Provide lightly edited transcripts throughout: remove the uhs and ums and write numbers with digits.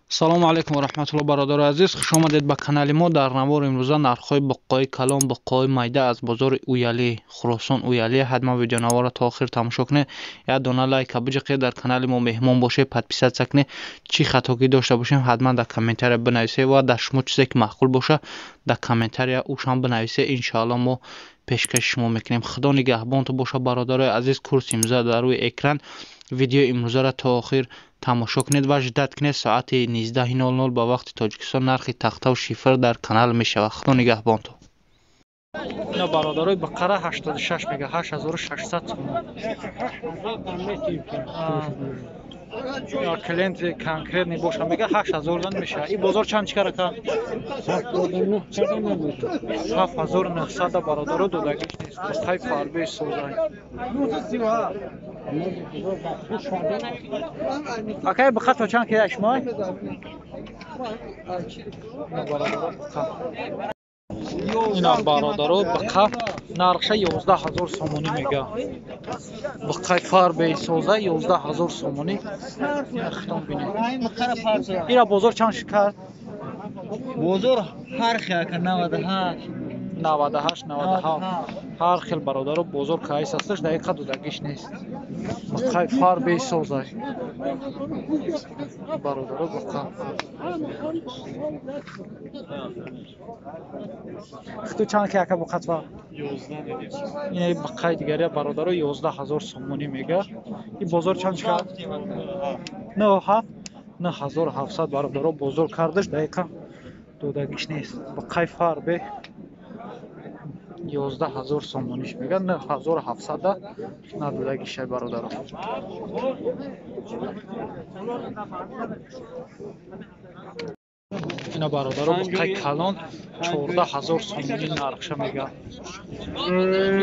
Салому алайкум ва раҳматуллоҳ, бародари азиз, хуш омадед ба канали мо. Дар навори имрӯза нархҳои буққои калон, буққои майда аз бозори Уяли, Хуросон Уяли. Ҳатман видеонаворро то охир тамошо кунед, як дона лайка биҷиқед, дар канали мо меҳмон бошед, подписаться кунед. Чӣ хатогӣ дошта бошем, ҳатман дар комментария бинависед ва дар шумо чизе ки маъқул боша, дар комментария ушам бинависед. Иншоалло мо пешкаши шумо мекунем. Худо нигаҳбонтон боша, бародарои азиз. Курси имрӯза дар рӯи экран. Видеои имрӯзаро то охир тамошо кунед ва ждать кунед, соати 19:00 ба вақти Тоҷикистон нархи тахтаву шифр дар канал мешавад. Худо нигаҳбонтон. Ина бародарои, бақара 86 мега, 8600 сомон. Клиент конкретный боша, мега 8000 дан мешавад. И бозор чанд чикар ака? 7900 бародаро додагиш нест. Бақаи фарбе созай. Акай, бақа то чанд кида шумо? Ина бародаро, бақа нархша 11000 сомонӣ мега. Бақаи фарбе соза 11000 сомонӣ. Хитон бинед. Ира бозор чанд шикар? Бозор ҳар хел ака, 98. 98, 97. Ҳар хел бародаро, бозор кайс ҳасташ, дақиқа додагиш нест. Бақаи фарбе созай. Бародаро, бақа. Хиту чанд ки ака буқатва? Ина бақаи дигария бародаро 11000 сомонӣ мега. И бозор чанд шикар? 97, 9700 бародаро бозор кардаш, дақиқа додагиш нест. Бақаи фарбе 11000 сомониш мега, 9700 надодагишай бародаро. Ина бародаро, бақаи калон 14000 сомонӣ нархша мега.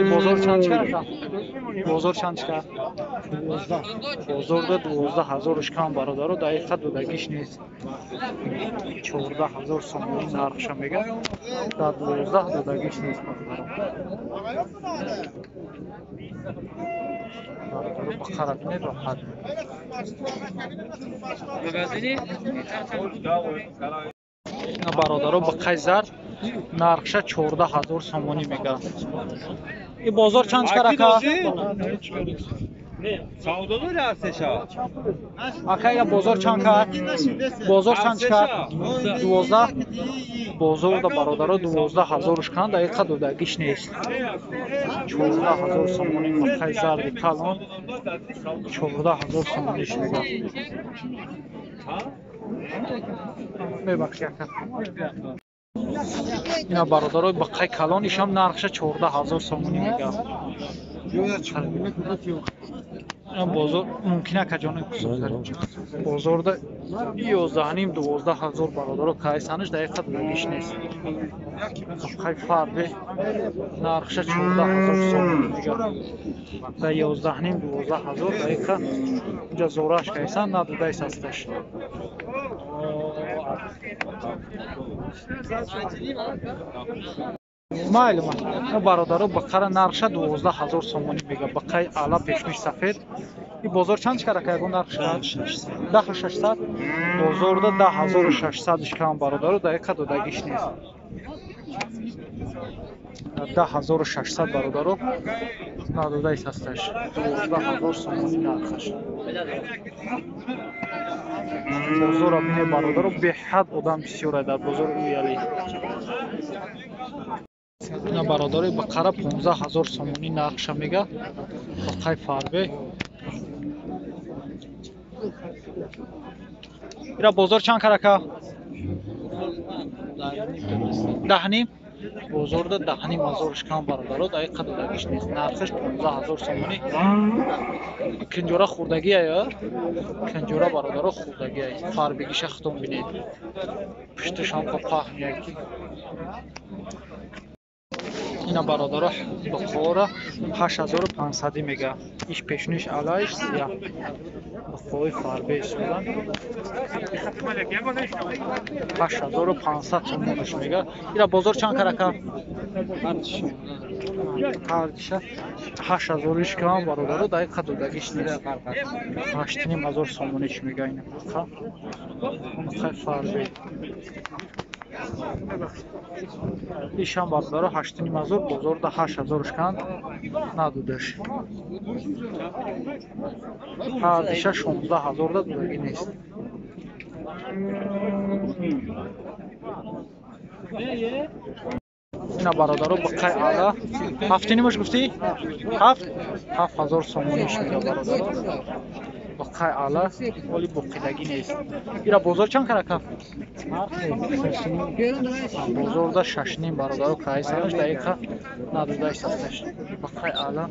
И бозор чанд чикар ака? Бозор чанд чикар? Бозорда 12000 кам бародаро, дақиқа додагиш нест. 14000 сомонӣ нархша мега, дар 12 додагиш нест бародаро. Бародаро, бақара бинед роҳат. Ина бародаро, бақаи зард нархша 14000 сомонӣ мега. И бозор чанд чикар ака? Ака, ира бозор чанд кард? Бозор чанд чикар? 12. Бозорда бародаро 12000 кан, дақиқа додагиш нест. 14000 сомонӣ бақаи зарди калон 14000 сомониш мега. Мебахши ака. Ина бародаро, бақаи калон ишам нархша 14000 сомонӣ мега. Бозор мумкин ака ҷони бозорда 11,5 12000 бародаро кайсанаш, дақиқа додагиш нест. Бақаи фарбе нархша 14000 сомонӣ мега. Да 11,5 12000 дақиқа инҷа зораш кайсан надодайс ҳасташ. Майли ма. Бародаро, бақара нархша 12000 сомонӣ мега. Бақаи аъла пешмиш сафед. И бозор чанд чикар ака, ягон нарх шуд? 10600. Бозорда 10600 кам бародаро, дақиқа додагиш нест. 10600 бародаро надодайс ҳасташ. 12000 сомонӣ нархаш. Бозорро бинед бародаро, беҳад одам бисёр дар бозори Уяли. Ина бародарои, бақара 15000 сомонӣ нархша мега. Бақаи фарбе. Ира бозор чанд кар ака? 10,5. Бозорда 10,5 кам бародаро, дақиқа додагиш нест. Нархаш 15000 сомонӣ. Кинҷора хурдагӣ ая? Кинҷора бародаро хурдагӣ ай. Фарбегиша хитон бинед. Пушташам ка паҳн яки. Ина бародаро, бақора 8500 мега. Иш пешниш алайш сия. Бақои фарбе истоданд. 8500 сомонаш мега. Ира бозор чанд кар ака? Ҳардиша 8000 кам бародаро, даи қадудагиш нест. 8500 сомониш мега ина буқа. Буқаи фарбе. Ишам бародаро 8500, бозорда 8000 кан надудаш. Ҳардиша 16000 да дудагӣ нест. Ина бародаро буқаи ала 7,5 гуфтӣ? 7 7000 сомониш мега бародаро. Буқаи ала оли буқидагӣ нест. Ира бозор чанд карака? Бозорда 6,5 бародаро кайсанаш дақиқа надудаи састаш. Буқаи ала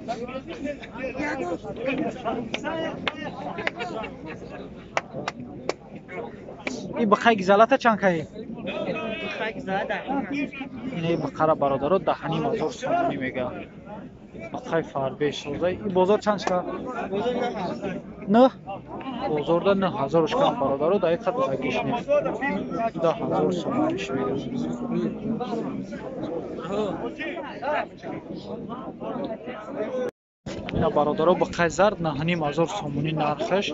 и буқаи гизалата чанд каи? Ина буқара бародаро 10,500 сомонӣ мега. Буқаи фарбе созай. И бозор чанд шуда? 9. Бозорда 9000 кам бародаро, дақиқа дудагиш нест. 10000 сомониш мега. Ина бародаро буқаи зард 9,500 сомонӣ нархаш.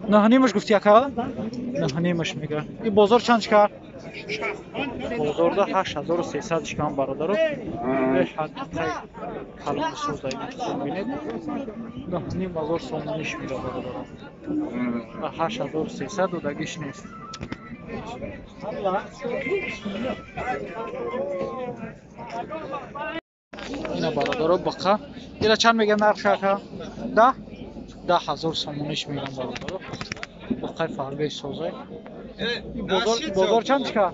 9,5 гуфти яка? 9,5 мега. И бозор чанд шикар? Бозорда 8300 шикан бародаро. Беҳад буқаи калони созай бинед. 9,500 сомониш мега бародаро. 8300 додагиш нест. Ина бародаро буқа. Ира чанд меган нарх шака? 10? 10000 сомониш меган бародаро. Буқаи фарбе созай. Бозор чанд чика?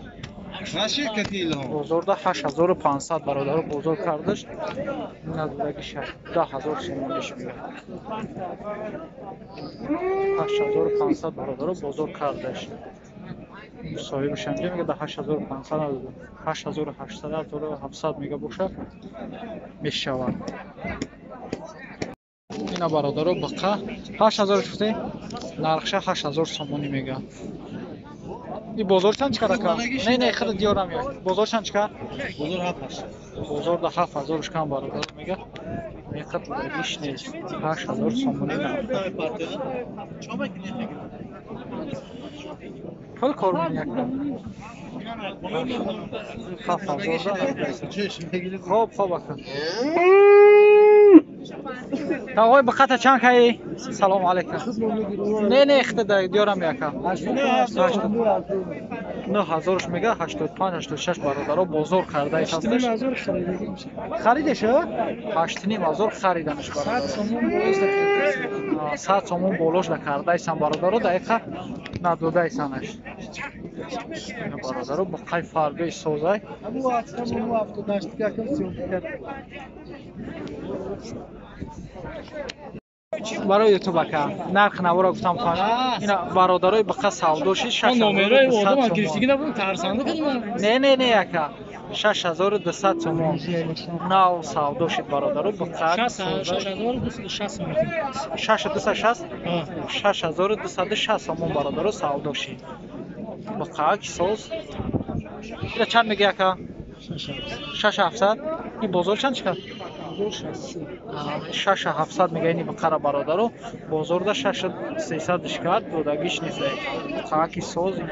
Бозорда 8500 бародаро бозор кардаш. Надудагиш 10000 сомониш меган. 8500 бародаро бозор кардаш. Соҳибаш ҳамҷа мега 8500 надода. 8800 8700 мега бошад мешавад. Ина бародаро буқа 8000 гуфте? Нархша 8000 сомонӣ мега. И бозор чанд чикар ака? Не, не, хеле диёрам я. Бозор чанд чикар? Бозор 7000. Бозорда 7000 кам бародаро мега. Меқад дудагиш нест. 8000 сомонӣ нарх. Пул кор мекунад. 7000. Хоб, хоб ака. Тавой буқата чанд каи? Салому алайкум. Не, не, ихта диёрам яка. 9000 мега, 85 86 бародаро бозор кардаи ҳасташ. Харидеш? 8500 хариданаш бародаро. 100 сомон болош да кардаисан бародаро, дақиқа надодаисанаш. Бародаро буқаи фарбе созай. Барои ютуб ака нарх навора гуфтам фан. Ина бародарои буқа савдоши 6200 сомон. Не, не, не ака. 6200 сомон. Нав савдоши бародаро буқа 6260 6260 сомон бародаро савдоши. Буқа ки соз. Ина чанд меги ака? 6700. Ин бозор чанд чикар? 6700 мега ини буқара бародаро. Бозорда 6300 шикар додагиш нест. Буқаки соз ина.